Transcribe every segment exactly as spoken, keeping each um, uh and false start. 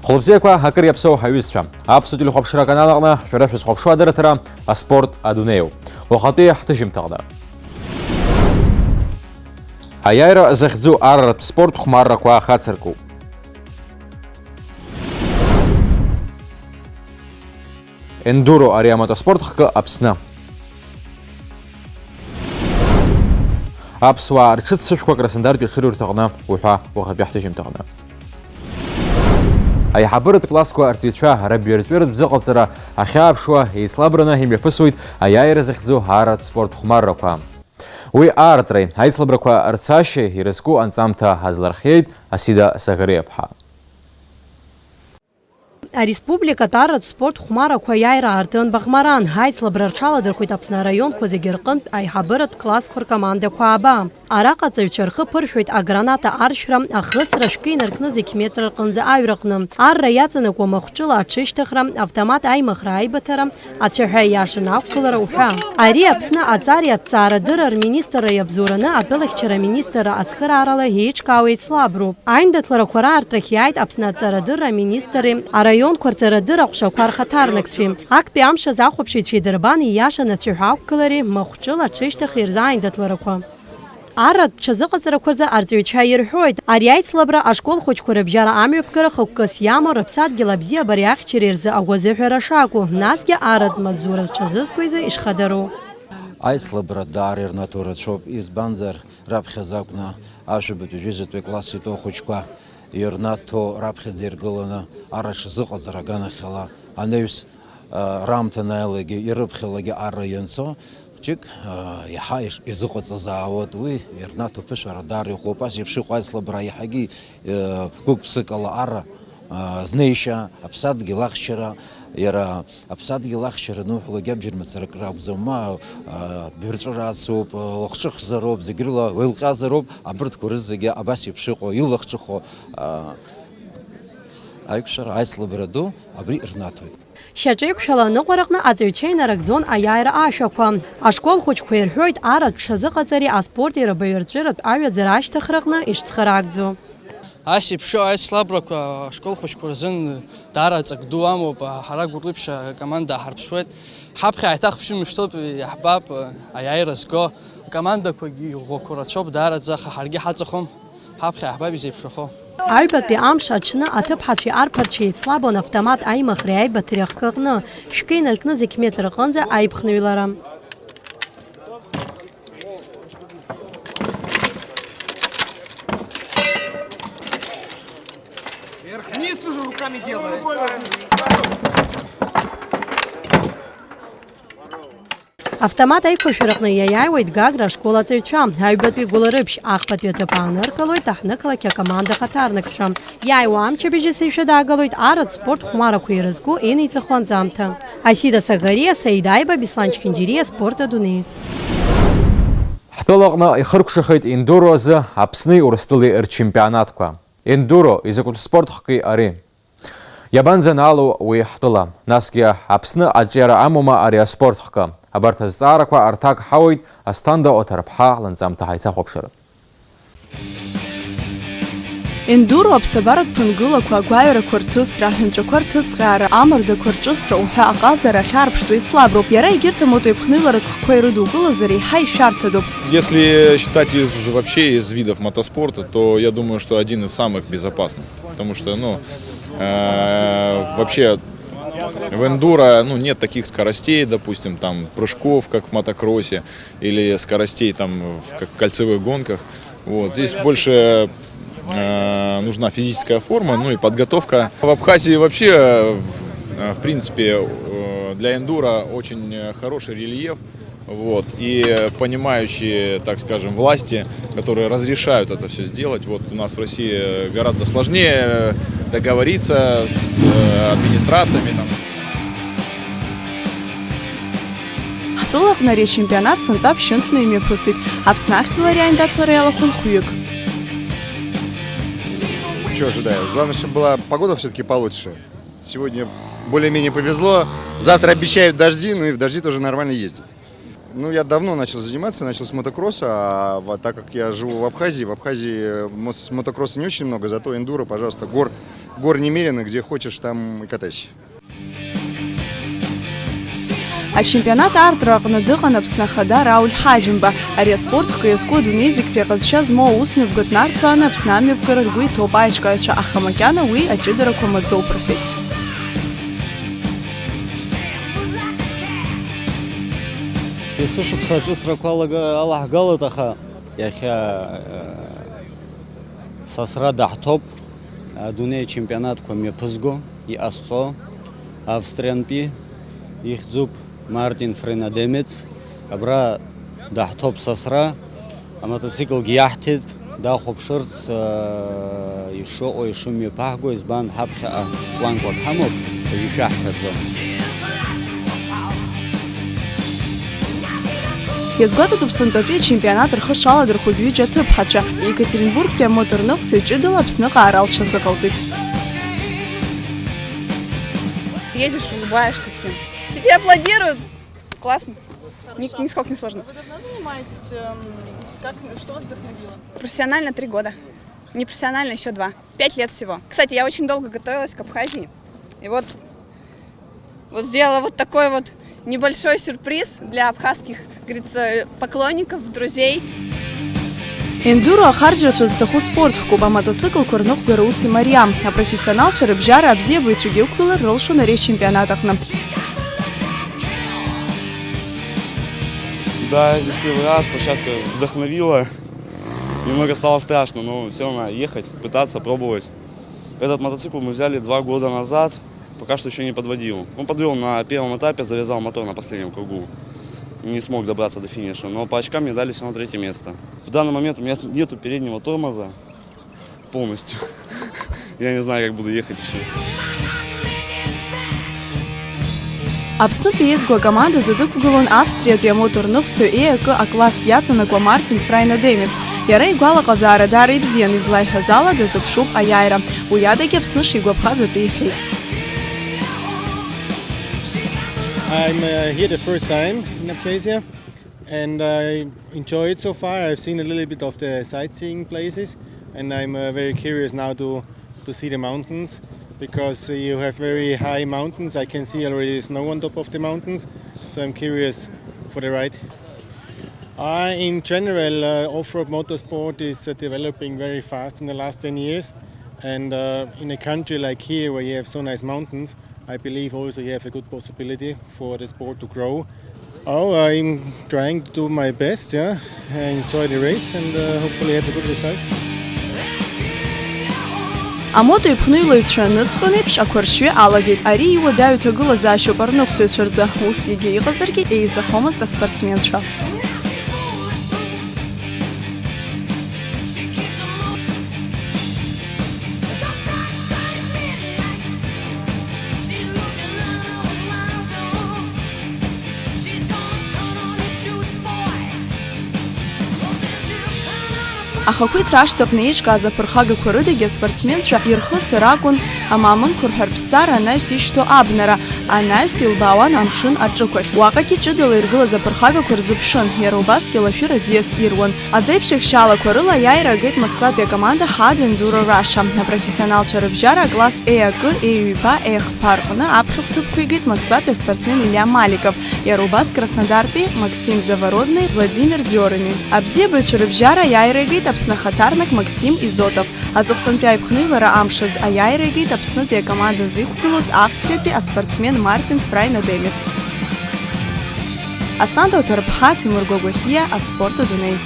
Хәылбзиақәа, акыр иаԥсоу ҳаҩызцәа. Аԥсуа телехәаԥшра аканал аҟны шәара шәызхәаԥшуа адырраҭара «Аспорт адунеиу». Уахатәи ҳҭыжьымҭаҟны. Аиааира захьӡу арратә спорт хәмаррақәа ахацыркуп. Ендуро, ари амотоспорт хкы Аԥсны. Аԥсуаа рҽыццышәқәа Краснодартәи аҽырҩрҭаҟны уҳәа уахатәи ҳҭыжьымҭаҟны. Аиҳабыратә классқәа рҵаҩцәа рыбаҩрҵәыратә ӡыҟаҵара ахьааԥшуа еицлабраны имҩаԥысуеит аиааира захьӡу арратә спорт хәмаррақәа. Уи аартреи аицлабрақәа рцашьеи ирызку анҵамҭа азлархиеит Асида Саӷариаԥҳа. Ареспубликатә арратә спорт хәмарақәа аиааира аартын Баӷмаран. Аицлабра рҽаладырхәит Аԥсны араионқәа зегьы рҟынтә аиҳабыратә классқәа ркомандақәа ааба. Араҟа аҵаҩцәа рхы ԥыршәоит аграната аршәра, ахысра, шәкы инаркны зқь метр рҟынӡа аҩраҟны, арра иаҵанакуа махәҿыла аҽышьҭыхра, автомат аимыхра аибыҭара, ацәаҳәа иашаны ақәгылара уҳәа. Ари Аԥсны аҵареи аҭҵаарадырра рминистрра иабзоураны атәылахьчара аминистрра ацхыраарала еиҿкаау еицлаброуп. Аиндаҭларақәа раартрахь иааит Аԥсны аҵарадырра аминистрреи араионқәа рҵарадырра аҟәшақәа рхаҭарнакцәеи. Актәи амш азы ахәаԥшыҩцәеи дарбани ииашаны ацәаҳәа ақәгылареи махәҿыла аҽышьҭыхреи рзы аиндаҭларақәа. Арратә ҽазыҟаҵарақәа рзы арҵаҩцәа ирҳәоит, ари аицлабра ашкол хәыҷқәа рыбжьара амҩаԥгара хықәкыс иамоу рыԥсадгьыл абзиабареи ахьчареи рзы агәазыҳәара шакәу, насгьы арратә маҵзура зҽазызкуа изы ишхадару. Аицлабра даара ирнаҭо рацәоуп, избанзар, раԥхьаӡа акәны, ашәабатәи жәаҩатәи класс итәоу ахәыҷқәа ирнаҭо раԥхьаӡа иргыланы, арра ҽазыҟаҵара аганахьала анаҩс, а, раамҭа анааилак ирыԥхьалагьы арра ианцо, хәыҷык, а, иаҳа иш-, изыҟаҵазаауеит, уи ирнаҭо ԥышәара даара иӷәӷәоуп. Ас еиԥш иҟоу аицлабра иаҳагьы, а, гәык-ԥсыкала арра, а, знеишьа, аԥсадгьыл ахьчара, иара аԥсадгьыл ахьчара ануҳәалак абџьар мацара акыр акәӡам, ма, а, бырҵәыра ацуп, а, лахҿыхзароуп, зегь рыла уеилҟьазароуп, абырҭқәа рызегьы абас еиԥш иҟоу, илахҿыху, а, аиқәшәара, аицлабра ду абри рнаҭоит. Шьаҿеиқәшәала аныҟәараҟны аҵаҩцәа инарыгӡон аиааира ашәақәа. Ашкол хәыҷқәа ирҳәоит, арратә ҽазыҟаҵареи аспорти рыбаҩрҵәыратә аҩаӡара ашьҭыхраҟны ишцхыраагӡо. Ас еиԥш иҟоу аицлабрақәа ашкол хәыҷқәа рзын даара ҵак ду амоуп, ҳара гәырлыԥшь акоманда ҳарԥшуеит. Ҳаԥхьа ҳаиҭахԥшымышьҭоуп, иаҳбап аиааира зго. Акомандақәагьы иӷәӷәақәа рацәоуп даараӡа, аха ҳаргьы ҳаҵахом. Ҳаԥхьа иаҳбап изеиԥшрахо. Аҩбатәи амш аҽны аҭыԥҳацәеи арԥарцәеи еицлабон автомат аимыхреи аибыҭареи ахкы аҟны, шәкы инаркны зқь метр рҟынӡа аиԥхныҩлара. Вверх-вниз уже руками делаем. Автомат аиқәыршәараҟны иаиааиуеит Гагра ашкол аҵаҩцәа, аҩбатәи Гәылрыԥшь, ахԥатәи аҭыԥ ааныркылоит аҳҭнықалақь акоманда хаҭарнакцәа. Иааиуа амчыбжь есышәа даагалоит арратә спорт хәмарақәа ирызку иниҵахо анҵамҭа. Асида Сагариа, Саид Аиба, Беслан Чхинџьириа, Спорт адунеи. Ҳтәылаҟны ихыркәшахеит ендуро азы Аԥсни Урыстәылеи рчемпионатқәа. Ендуро изакәытә спорт хкы ари? Иабанӡанаало уи ҳтәыла? Насгьы Аԥсны аҿиара амоума ари аспорт хкы? Абарҭ азҵаарақәа рҭак ҳауеит Асҭанда Оҭарԥҳа лынҵамҭа ҳаицахәаԥшыр. Ендуро аԥсабаратә ԥынгылақәа, агәаҩарақәа рҭысра, аҳәынҵәақәа рҭыҵҟьаара, амардақәа рҿысра уҳәа аҟазара ахьаарԥштәу еицлаброуп. Иара егьырҭ амотоеиԥхныҩларатә хкқәа ирыдукылозар, еиҳа ишәарҭадоуп. Если считать из, вообще из видов мотоспорта, то я думаю, что один из самых безопасных. Потому что, ну, э, вообще в эндуро, ну, нет таких скоростей, допустим, там, прыжков, как в мотокроссе, или скоростей, там, в, как в кольцевых гонках. Вот. Здесь больше, э, нужна физическая форма, ну и подготовка. В Абхазии вообще, э, в принципе, э, для эндуро очень, э, хороший рельеф. Вот. И понимающие, так скажем, власти, которые разрешают это всё сделать. Вот у нас в России гораздо сложнее договориться с, э, администрациями, там. Ҳтәылаҟны ари ачемпионат сынтәа ԥшьынтәны имҩаԥысит. Аԥсны ахьӡала ари аиндаҭлара иалахәын хәҩык. Чё ожидаю? Главное, чтобы была погода всё-таки получше. Сегодня более-менее повезло. Завтра обещают дожди, ну и в дожди тоже нормально ездить. Ну, я давно начал заниматься, начал с мотокросса, а в-, так как я живу в Абхазии, в Абхазии мо-, с мотокросса не очень много, зато эндуро, пожалуйста, гор Гор немерено, где хочешь, там и катайся. Ачемпионат аартра аҟны дыҟан Аԥсны Ахада Рауль Ҳаџьымба. Ари аспорт хкы иазку адунеи зегьтәи аҟазшьа змоу аусмҩаԥгатә нарҭқәа аны Аԥсны амҩаԥгара ргәы иҭоуп аиҿкааҩцәа, аха макьана уи аҷыдарақәа маӡоуп рҳәеит. Есышықәса аҿыцрақәа алага-, алаҳгалоит, аха иахьа, э, сасра даҳҭоуп. Адунеи ачемпионатқәа мҩаԥызго, иҟазҵо, Австриантәи ихьӡуп Мартин Фрейнадемец. Абра даҳҭоуп сасра. Амотоциклгьы иаҳҭеит, дахәаԥшырц, аа, ишыҟоу, ишымҩаԥаҳго, избан, ҳаԥхьаҟа планқәак ҳамоуп, уажәы ишәаҳҳәаӡом. Иазгәаҭатәуп сынтәатәи ачемпионат рхы шаладырхәыз ҩыџьа аҭыԥҳацәа. Екатеринбургтәи амоторныҟәцаҩ ҷыдала Аԥсныҟа аара лҽазыҟалҵеит. Едешь, улыбаешься всем. Все тебе аплодируют. Классно. Ни- Хорошо. Нисколько не сложно. Вы давно занимаетесь? Эм, с- как, что вас вдохновило? Профессионально три года. Непрофессионально еще два. Пять лет всего. Кстати, я очень долго готовилась к Абхазии. И вот, вот сделала вот такой вот небольшой сюрприз для абхазских, говорится, поклонников, друзей. Ендуро ахарџьрацәа зҭаху спорт хкуп, амотоциклқәа рныҟәгара ус имариам. Апрофессионалцәа рыбжьара абзиабаҩцәагьы ықәгылар рылшон ари ачемпионат аҟны. Да, я здесь первый раз, площадка вдохновила. Немного стало страшно, но всё равно ехать, пытаться, пробовать. Этот мотоцикл мы взяли два года назад, пока что ещё не подводил. Он подвёл на первом этапе, завязал мотор на последнем кругу. Не смог добраться до финиша, но по очкам мне дали всё равно третье место. В данный момент у меня нету переднего тормоза полностью. Я не знаю, как буду ехать ещё. Аԥснытәи еизго акомандазы дықәгылон Австриатәи амоторныҟәцаҩ Е акы акласс иаҵанакуа Мартин Фрайна Демец. Иара игәалаҟазаара даара ибзиан, излаиҳәаз ала, дазыԥшуп аиааира. Уи адагьы Аԥсны шигәаԥхаз атәы иҳәеит. I'm, uh, here the first time in Abkhazia, and I enjoy it so far. I've seen a little bit of the sightseeing places, and I'm, uh, very curious now to, to see the mountains, because, uh, you have very high mountains. I can see already snow on top of the mountains, so I'm curious for the ride. Uh, in general, uh, off-road motorsport is, uh, developing very fast in the last ten years, and, uh, in a country like here where you have so nice mountains, I believe also you have a good possibility for the sport to grow. Oh, I'm trying to do my best, yeah. I enjoy the race and, uh, hopefully have a good result. Амото иԥхныҩлаҩцәа аныҵҟьон еиԥш, ақәаршҩы алагеит. Ари иуадаҩу ҭагылазаашьоуп арныҟәцаҩцәа рзы. Ус егьа иҟазаргьы, еизахомызт аспортсменцәа. Ахақәиҭра ашҭаҟны еиҿкааз аԥырхагақәа рыдагьы аспортсменцәа ирхысыр акәын амамынқәа рҳәарԥсара анаҩс ишьҭоу абнара, анаҩс илбаауан амшын аҿықәахь. Уаҟагьы ҷыдала иргылаз аԥырхагақәа рзыԥшын, иара убасгьы алашәыр аӡиас ируан. Азеиԥш еихшьаалақәа рыла аиааира агеит Москватәи акоманда Hard Enduro Russia. Апрофессионалцәа рыбжьара акласс Е акы, Е ҩба, Е хԥа рҟны аԥхьахә ҭыԥқәа игеит Москватәи аспортсмен Илиа Маликов, иара убас Краснодартәи Максим Завородни, Владимир Дёрини. Абзиабаҩцәа рыбжьара аиааира игеит Аԥсны ахаҭарнак Максим Изотов. Аҵыхәтәантәи аиԥхныҩлара амш азы аиааира игеит Аԥснытәи акомандазы иқәгылоз Австриатәи аспортсмен Мартин Фрайна Демец. Асҭанда Оҭарԥҳа, Ҭемыр Гәагәахиа, аспорт адунеи.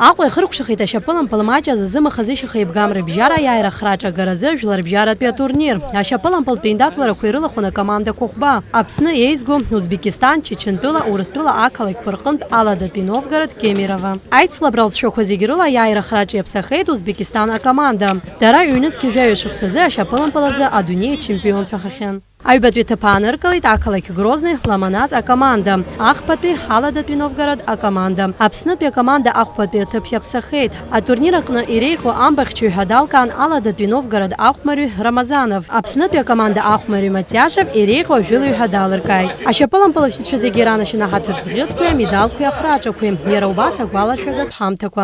Аҟәа иахыркәшахеит ашьапылампыл маҷ азы зымаха-зышьаха еибгам рыбжьара аиааира ахраҿы агаразы ажәларбжьаратәи атурнир. Ашьапылампылтә еиндаҭларақәа ирылахәын акомандақәа хәба. Аԥсны еизго, Узбекистан, Чечентәыла, Урыстәыла ақалақьқәа рҟынтә Аладатәи Новгород, Кемерово. Аицлабра алҵшәақәа зегьы рыла аиааира ахраҿы иаԥсахеит Узбекистан акоманда. Дара ҩнызқьи жәаҩа шықәсазы ашьапылампыл азы адунеи ачемпионцәахахьан. Аҩбатәи аҭыԥ ааныркылеит ақалақь Грозни Ломонас акоманда, ахԥатәи Аладатәи Новгород акоманда. Аԥснытәи акоманда ахәбатәи аҭыԥ иаԥсахеит. Атурнир аҟны иреиӷьу амбахьчаҩ ҳәа далкаан Аладатәи Новгород ахәмарҩы Рамазанов. Аԥснытәи акоманда ахәмарҩы Матиашев иреиӷьу ажәылаҩ ҳәа далыркааит. Ашьапылампыласҩцәа зегьы иранашьаны ҳаҭыртә бӷьыцқәеи амедалқәеи ахраҿақәеи, иара убас агәалашәагатә ҳамҭақәа.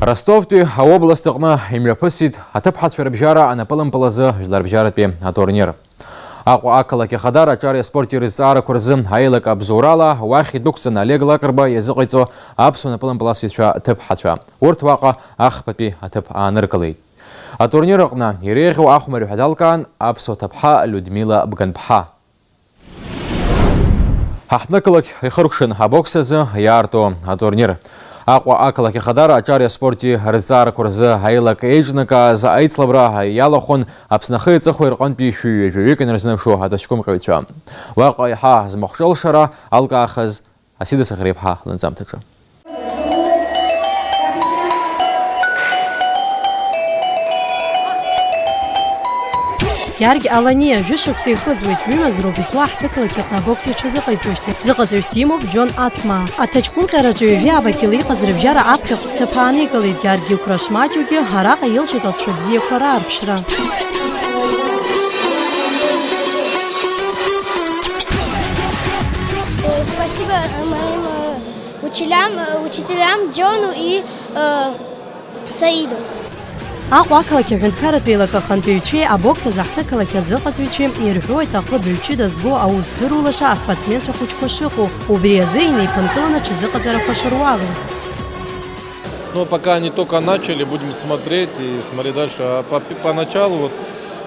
Ростовтәи аобласт аҟны имҩаԥысит аҭыԥҳацәа рыбжьара анапылампыл азы жәларбжьаратәи атурнир. Аҟәа ақалақь Ахадара аҿареи аспорти рызҵаарақәа рзы аилак абзоурала уахь идәықәҵаны Олег Лакрба иазыҟаиҵо аԥсуа напылампыласҩцәа ҭыԥҳацәа. Урҭ уаҟа ахԥатәи аҭыԥ ааныркылеит. Атурнир аҟны иреиӷьу ахәмарҩы ҳәа далкаан аԥсуа ҭыԥҳа Людмила Бганԥҳа. Ҳаҳҭнықалақь ихыркәшан абокс азы иаарту атурнир. Аҟәа ақалақь Ахадара аҿареи аспорти рызҵаарақәа рзы аилак еиҿнакааз аицлабра иалахәын Аԥсны ахи аҵыхәеи рҟынтәи шәи ҩажәаҩык инарзынаԥшу аҭаҷкәымҟьаҩцәа. Уаҟа иаҳа змахәҿы алшара алкаахаз Асида Саӷреиԥҳа лынҵамҭаҿы. Гьаргь Аланиа, жәышықәса ихыҵуеит, ҩымз роуп иҵуа ҳҭыԥ ақалақь аҟны абокс иҽазыҟаиҵоижьҭеи. Зыҟаҵаҩыс димоуп Џьон Аҭмаа. Аҭаҷкәымҟьараҿы ҩажәи ааба кьыла иҟаз рыбжьара аԥхьахә ҭыԥ аанеигалеит, Гьаргь иқәра шмаҷугьы араҟа илшеит алҵшәа бзиақәа раарԥшра. Э, спасибо, э, моим, э, училям, э, учителям Джону и, э, Саиду. Аҟәа ақалақь аҳәынҭқарратә еилак ахантәаҩцәеи абокс азы ҳҭыԥ ақалақь азыҟаҵаҩцәеи ирҳәоит аҟыбаҩ ҷыда зго аус здыруа лаша аспортсменцәа хәыҷқәа шыҟоу, убри азы инеиԥынкыланы аҽазыҟаҵарақәа шыруалу. Ну, пока они только начали, будем смотреть и смотреть дальше. А по, поначалу вот,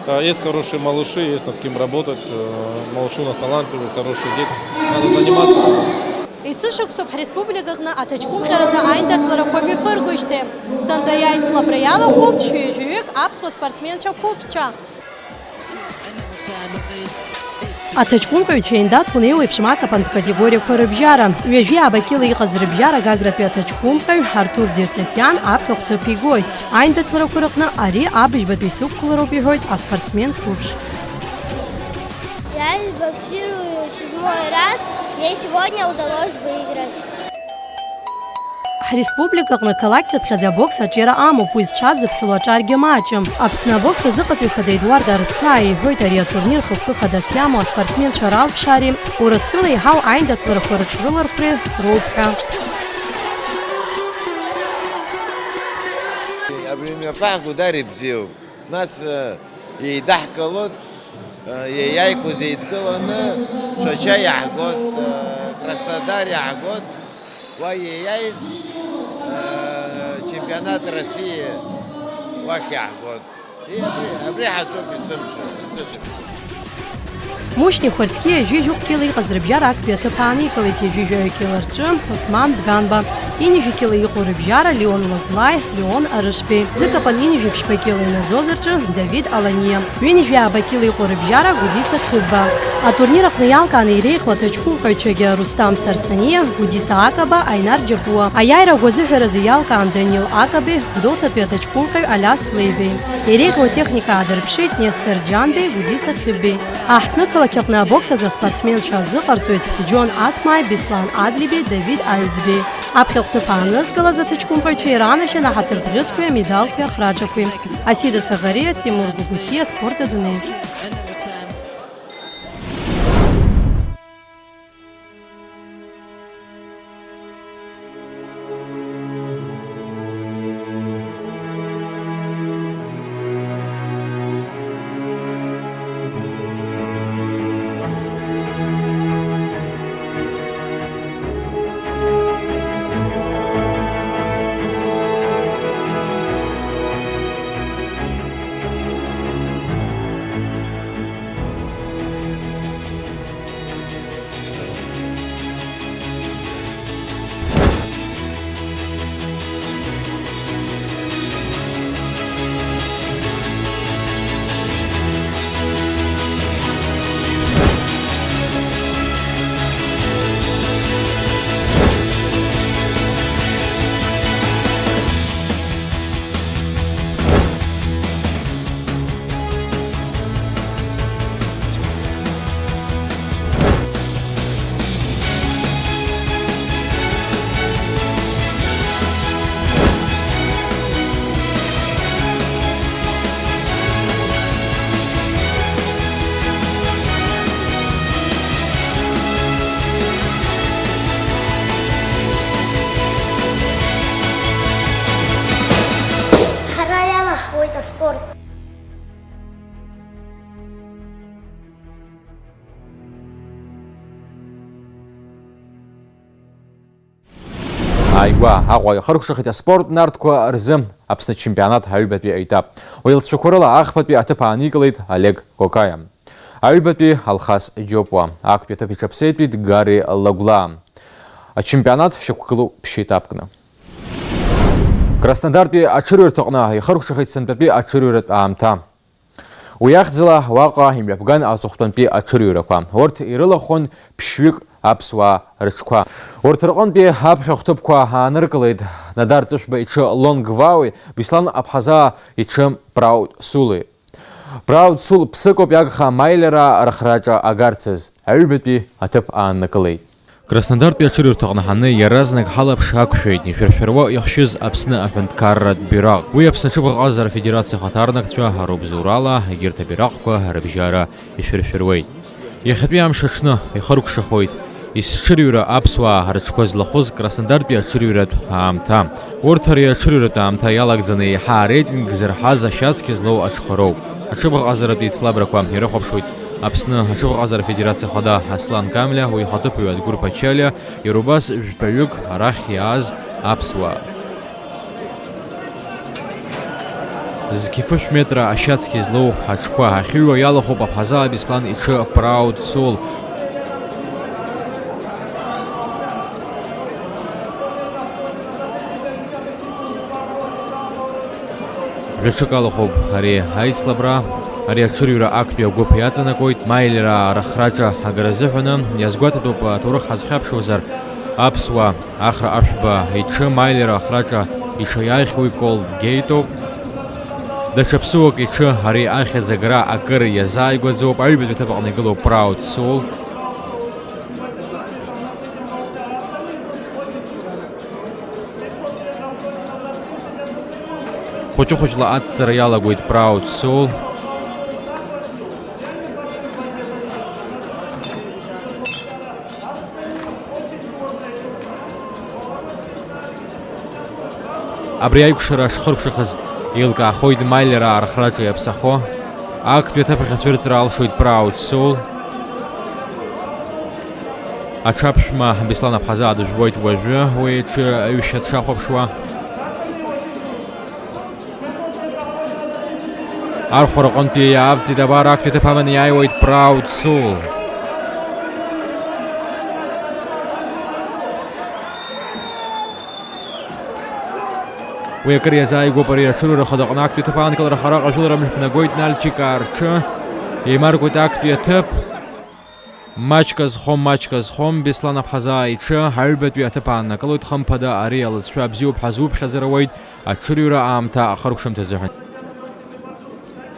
э, есть хорошие малыши, есть над кем работать. Э, малыши у нас талантливые, хорошие дети. Надо заниматься. Есышықәсоуп ҳреспубликаҟны аҭаҷкәымҟьаразы аиндаҭларақәа мҩаԥыргоижьҭеи. Сынтәа ари аицлабра иалахәуп шәи ҩажәаҩык аԥсуа спортсменцәа қәыԥшцәа. Аҭаҷкәымҟьаҩцәа еиндаҭлон еиуеиԥшым акапантә категориақәа рыбжьара. Ҩажәи ааба кьыла иҟаз рыбжьара Гагратәи аҭаҷкәымҟьаҩ Артур Диртатиан аԥхьахә ҭыԥ игоит. Аиндаҭларақәа рыҟны ари абыжьбатәи сықәгылароуп иҳәоит аспортсмен қәыԥш. Я боксирую седьмой раз, мне сегодня удалось выиграть. Ҳреспубликаҟны қалақьцыԥхьаӡа абокс аҿиара амоуп, уи зҽавзыԥхьало аҿаргьы маҷым. Аԥсны абокс азыҟаҵаҩ хада Едуард Арсҭаа иҳәоит, ари атурнир хықәкы хадас иамоу аспортсменцәа ралԥшаареи Урыстәыла еиҳау аиндаҭларақәа рыҽрылархәреи роуп ҳәа. Абри мҩаԥаҳго дара ибзиоуп. Нас, э, еидаҳкылоит, э, иеиааигоз еидкыланы Шәача иаҳгоит, э, Краснодар иаҳгоит, уа иеиааиз, э, чемпионат России уахь иаҳгоит. И абри, абри ҳаҿуп есымша, есышықәса. Мушьни Хәарцкиа ҩажәи жәохә кьыла иҟаз рыбжьара актәи аҭыԥ ааникылеит, ҩажәи жәаҩа кьыла рҿы Осман Дганба, ҩынҩажәи кьыла иҟоу рыбжьара Леон Лаглаи, Леон Арышбеи, зыкапан ҩынҩажәи ԥшьба кьыла инаӡоз рҿы Давид Аланиа, ҩынҩажәи ааба кьыла иҟоу рыбжьара Гәдиса Хьыбба. Атурнир аҟны иалкааны иреиӷьу аҭаҷкәымҟьаҩцәагьы Рустам Сарсаниа, Гәдиса Акаба, Аинар Џьапуа. Аиааира агәазыҳәаразы иалкаан Данил Акаби, Гәдоуҭатәи аҭаҷкәымҟьаҩ Алиас Леибеи. Иреиӷьу атехника аадырԥшит Нестор Џьанбеи, Гәдиса Хьыббеи. Аҳҭнықалақь аҟны абокс азы аспортсменцәа азыҟарҵоит Џьон Аҭмааи Беслан Адлибеи, Давид Аҩӡбеи. Аԥхьахә ҭыԥ аанызкылаз аҭаҷкәымҟьаҩцәа иранашьан аҳаҭыр бӷьыцқәеи амедалқәеи ахраҿақәеи. Асида Саӷариа, Тимур Гәыгәхиа, Аспорт адунеи. Ааигәа Аҟәа ихыркәшахеит аспорт нартқәа рзы Аԥсны ачемпионат аҩбатәи аетап. Уи алҵшәақәа рыла ахԥатәи аҭыԥ ааникылеит Олег Кокаиа. Аҩбатәи Алхас Џьопуа, актәи аҭыԥ иҽаԥсеитәит Гари Лагәлаа. Ачемпионат шьақәгылоуп ԥшьеетапкны. Краснодартәи аҽырҩырҭаҟны ихыркәшахеит сынтәатәи аҽырҩратә аамҭа. Уи ахьӡала уаҟа имҩаԥган аҵыхәтәантәи аҽырҩрақәа. Урҭ ирылахәын ԥшьҩык аԥсуаа рыҽқәа. Урҭ рҟынтәи аԥхьахә ҭыԥқәа ааныркылеит Надар Ҵышәба иҽы Лонг Вауи, Беслан Аԥҳазаа иҽы Праут Сули. Праут Сул ԥсыкоуп иагха Маилера рыхраҿа агарцаз, аҩбатәи аҭыԥ ааннакылеит. Краснодартәи аҽырҩрҭаҟны ҳаны иаразнак ҳалаԥш ақәшәеит ишәыршәыруа ихшьыз Аԥсны аҳәынҭқарратә бираҟ. Уи Аԥсны аҽыбӷаҟазара афедерациа ахаҭарнакцәа рыбзоурала егьырҭ абираҟқәа рыбжьара ишәыршәыруеит. Иахьатәи амш аҽны ихыркәшахоит есҽырҩра аԥсуаа рыҽқәа злахәыз Краснодартәи аҽырҩратә аамҭа. Урҭ ари аҽырҩратә аамҭа иалагӡаны еиҳа ареитинг зырҳаз ашьацқьа злоу аҽқәа роуп. Аҽыбӷаҟазаратә еицлабрақәа ирыхәаԥшуеит Аԥсны аҽыбӷаҟазара афедерациа ахада Аслан Камлиа, уи ихаҭыԥуаҩ Адгәыр Ԥачалиа, иара убас жәпаҩык арахь иааз аԥсуаа. Зқьи фышә метра ашьацқьа злоу аҽқәа ахьыҩуа иалахәуп Аԥҳазаа Беслан иҽы Proud Soul. Жәаҽык алахәуп ари аицлабра. Ари аҽырҩра актәи агәыԥ иаҵанакуеит. Маилераа рыхраҿа агара азыҳәаны иазгәаҭатәуп, аҭоурых ҳазхьаԥшуазар, аԥсуа Ахра Ашәба иҽы Маилера ахраҿа иҽаиааихьоу икол геитоуп. Даҽа ԥсыуак иҽы ари ахьӡ агара акыр иазааигәаӡоуп. Аҩбатәи аҭыԥ аҟны игылоуп Proud Soul. Хәыҷы-хәыҷла ацҵара иалагоит Proud Soul. Абри аикәшара шхыркәшахаз еилкаахоит Маилераа рыхраҿы иаԥсахо. Актәи аҭыԥ ахь ацәырҵра алшоит Proud Soul. Аҽаԥшәма Беслан Аԥҳазаа дыжәбоит уажәы, уи иҽы аҩышьа дшахәаԥшуа. Архәара аҟынтәи иаавҵит, абар актәи аҭыԥ аманы иааиуеит Proud Soul. Уи акыр иазааигәоуп ари аҽырҩра ахада аҟны актәи аҭыԥ аанкылара хара ҟажәылара мҩаԥнагоит Нальчик Арҽы. Еимаркуеит актәи аҭыԥ. Маҷк азхом, маҷк азхом, Беслан Аԥҳазаа иҽы аҩбатәи аҭыԥ ааннакылоит, хымԥада ари алыҵшәа бзиоуп ҳәа зуԥхьаӡара уеит аҽырҩра аамҭа ахыркәшамҭа азыҳәан.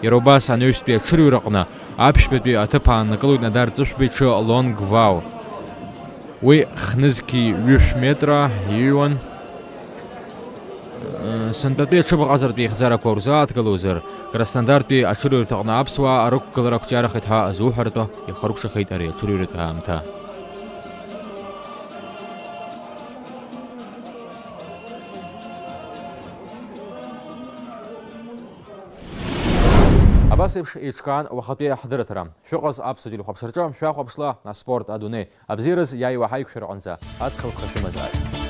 Иара убас анаҩстәи аҽырҩраҟны аԥшьбатәи аҭыԥ ааннакылоит Надар Ҵышәба иҽы Лонг Вау. Уи хнызқьи ҩышә метра иҩуан. Сынтәатәи аҽыбӷаҟазаратә еихьӡарақәа урзааҭгылозар, Краснодартәи аҽырҩрҭаҟны аԥсуаа арықәгылара ақәҿиарахеит ҳәа азуҳәартә ихыркәшахеит ари аҽырҩратә аамҭа. Абас еиԥш еиҿкаан уахатәи ҳдырраҭара. Шәыҟаз аԥсуа телехәаԥшраҿы шәахәаԥшла аспорт адунеи. Абзиараз иааиуа ҳаиқәшәараҟынӡа аҵх алԥха шәымазааит.